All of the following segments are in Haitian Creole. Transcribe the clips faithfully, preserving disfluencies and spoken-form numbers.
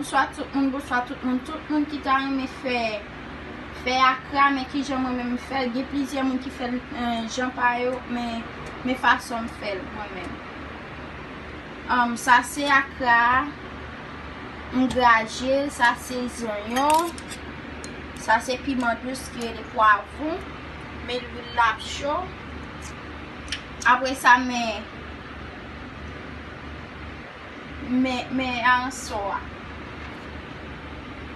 Bonswa tout moun, bonswa tout moun. Tout moun ki ta renmen fè, fè akra, men kijan mwen menm m fè l. Gen plizyè moun ki fè l, eh, jan pa yo, men, men fason m fè l mwen menm. Anm, sa se akra a, m graje l, sa se zonyon, sa se piman dous ki rele pwavwon, men lwil la ap cho. Apre sa, men, men, men aransò a.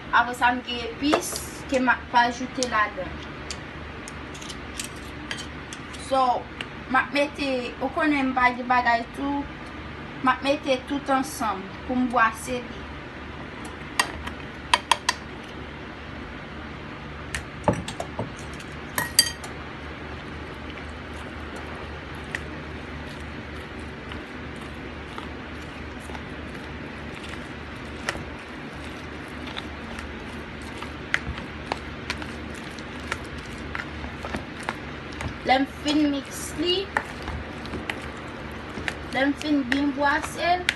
Apre sa, m gen epis ke m ap ajoute ladan. So, m ap mete, ou konnen m pa gen bagay tou, m ap mete tout ansanm pou m bwase li. Lè m fin miks li, lè m fin byen bwase l,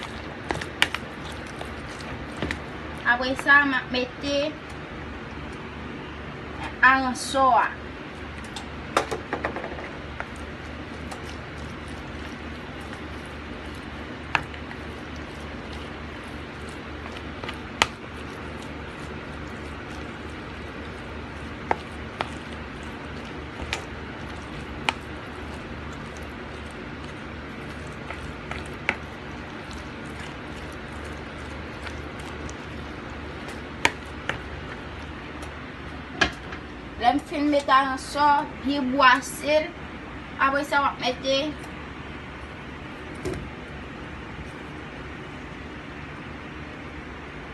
apre sa, m ap mete aransò a. Lè m fin met aransò, byen bwase l. Apre sa, w ap mete,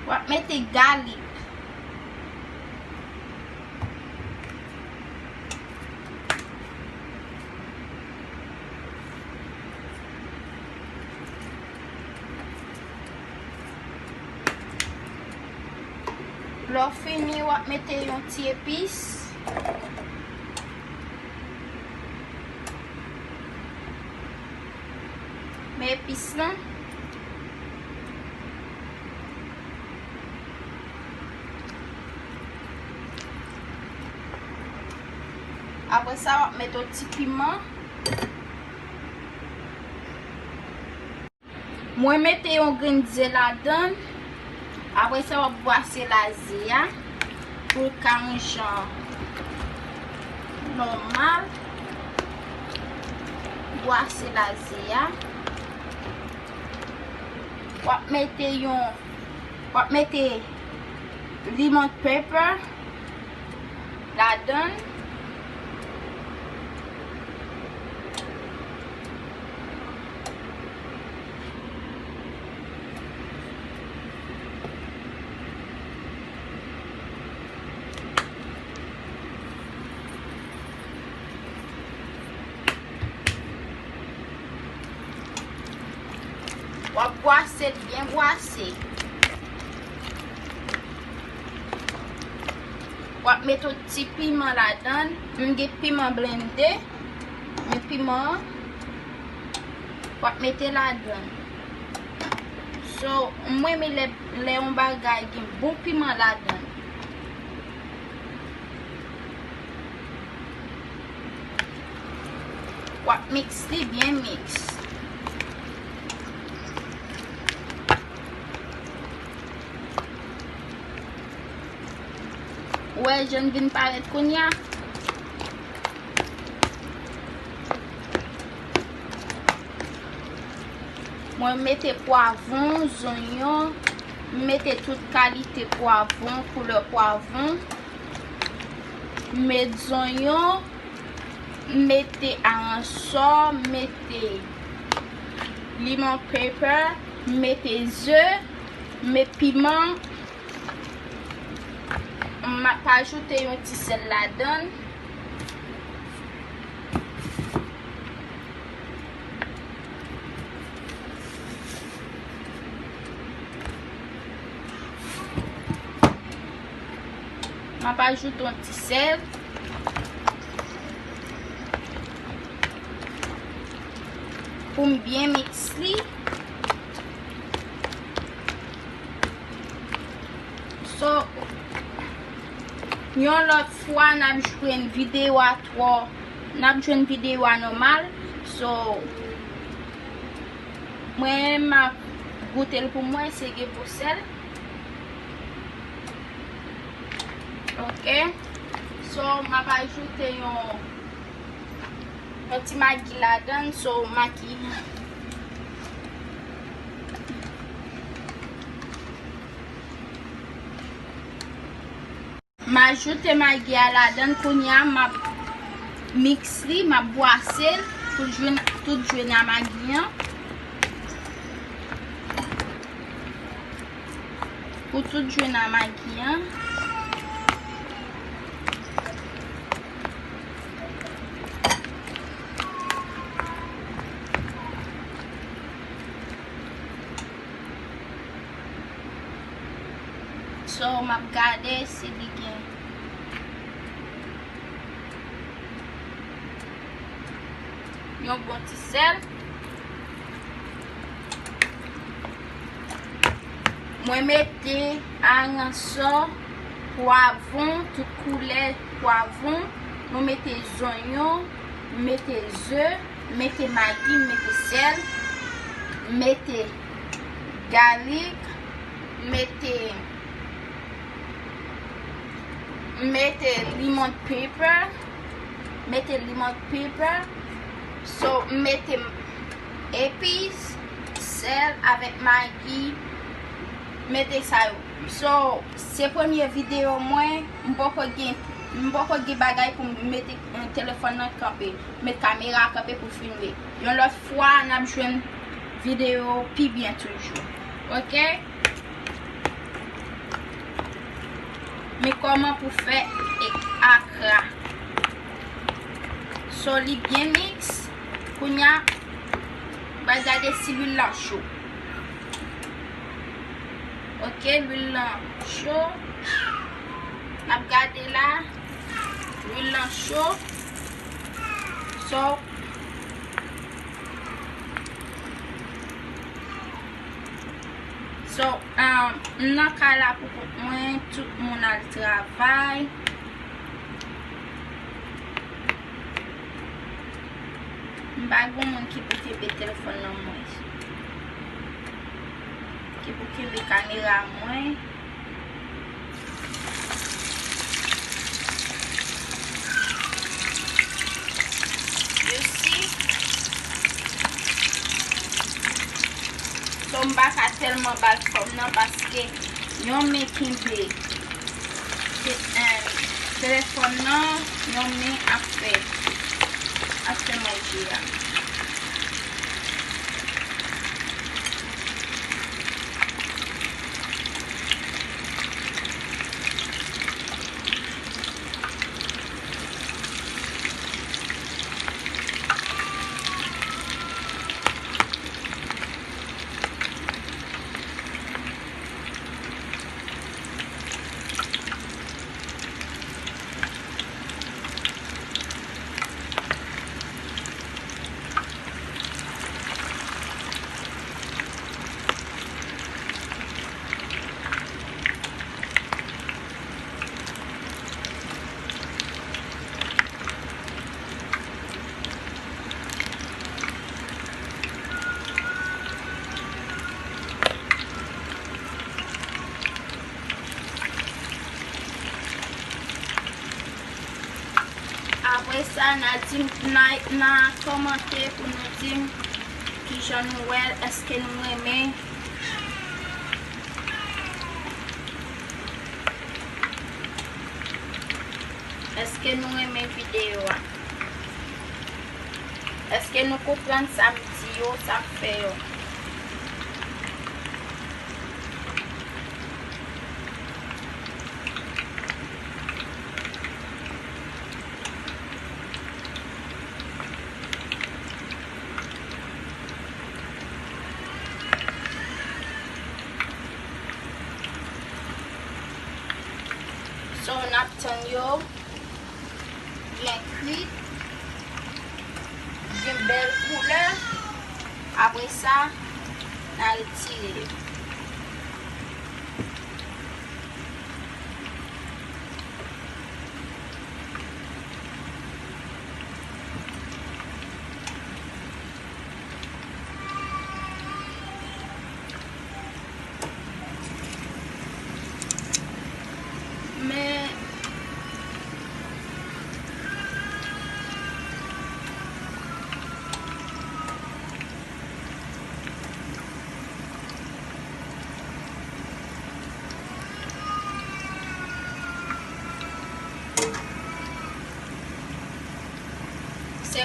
w ap mete galik. Lè w fini, w ap mete yon ti epis. Men epis lan. Apre sa, w ap mete yon ti piman. Mwen mete yon grenn ze ladan l. Apre sa, w ap bwase laze a pou l ka yon jan nòmal. Bwase laze a. W ap mete yon, w ap mete lemon pepper ladan l. W ap bwase l byen bwase. W ap mete yon ti piman ladan l. M gen piman blende. Men piman an, w ap mete ladan l. So, mwen renmen lè, lè yon bagay gen bon piman ladan l. W ap miks li byen miks. Ou wè jan l vin parèt kounye a? Mwen mete pwavwon, zonyon, m mete tout kalite pwavwon, koulè pwavwon. M met zonyon, m mete aransò, m mete lemon pepper, m mete ze, m met piman. M ap ajoute yon ti sèl ladan l. M ap ajoute yon ti sèl pou m byen miks li. So, yon lòt fwa, n ap jwenn videyo a twò, n ap jwenn videyo a nòmal. So, mwen, m ap goute l pou mwen, si gen pou sèl. Ok. So, m ap ajoute yon, yon ti magi ladan l. So, magi. M ajoute magi a ladan l kounye a, m ap miks li, m ap bwase l pou l jwenn tout jwenn a magi an. Pou tout jwenn a magi an. So, m ap gade si li gen yon bon ti sèl. Mwen mete aransò, pwavwon, tout koulè pwavwon. Nou mete zonyon, mete ze, mete magi, mete sèl, mete galik, mete, mete lemon pepper, mete lemon pepper. So, mete epis, sèl avèk magi, mete sa yo. So, se premye videyo mwen, m poko gen, m poko gen bagay pou m mete, eh, telefòn nan kanpe, met kamera kanpe pou filme. Yon lòt fwa, n ap jwenn videyo pi byen toujou. Ok? Men kòman pou fè e-, akra. So, li byen miks. Kounye a, m pral gade si lwil lan cho. Ok, lwil lan cho. N ap gade la. Lwil lan cho. So, so, um, m nan kay la pou kont mwen, tout moun al travay. M pa gen moun ki pou kenbe telefòn nan mwen. Ki pou kenbe kamera mwen. You see? So, m pa ka tèlman ba l fòm nan paske yon men kenbe te-, eh, telefòn nan, yon men ap fè, ap fè manje a. Apre sa, n a di m, n a, n a kòmante pou nou di m kijan nou wè l, èske nou renmen. Èske nou renmen videyo a? Èske nou konprann sa m di yo, sa m fè yo? So, n ap tann yo byen kwit, gen bèl koulè. Apre sa, n a retire yo.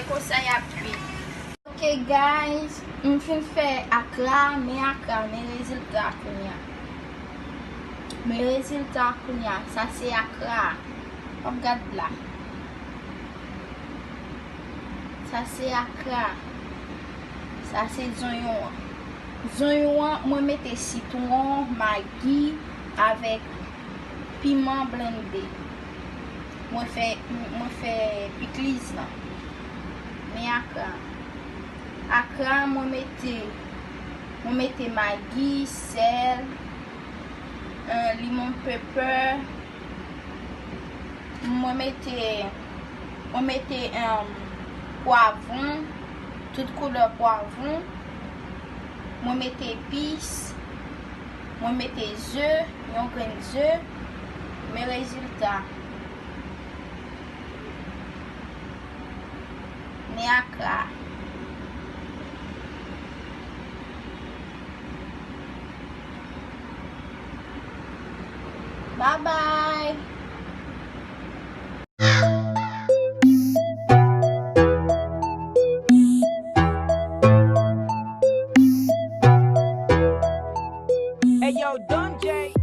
Konsa y ap kuit. Ok guys, m fin fè akra, men akra, men rezilta kounya. Men rezilta kounya, sa se akra. W ap gad la. Sa se akra. Sa se zonyon an. Zonyon an, mwen mete sitwon, magi avèk piman blende. Mwen fè, mwen fè pikliz lan. Men akra. Akra, mwen mete, mwen mete magi, sèl, eh, lemon pepper. Mwen mete, mwen mete, em, pwavwon, tout koulè pwavwon. Mwen mete epis. Mwen mete ze, yon grenn ze. Men rezilta. Men akra. Bye bye. Hey yo, Don J.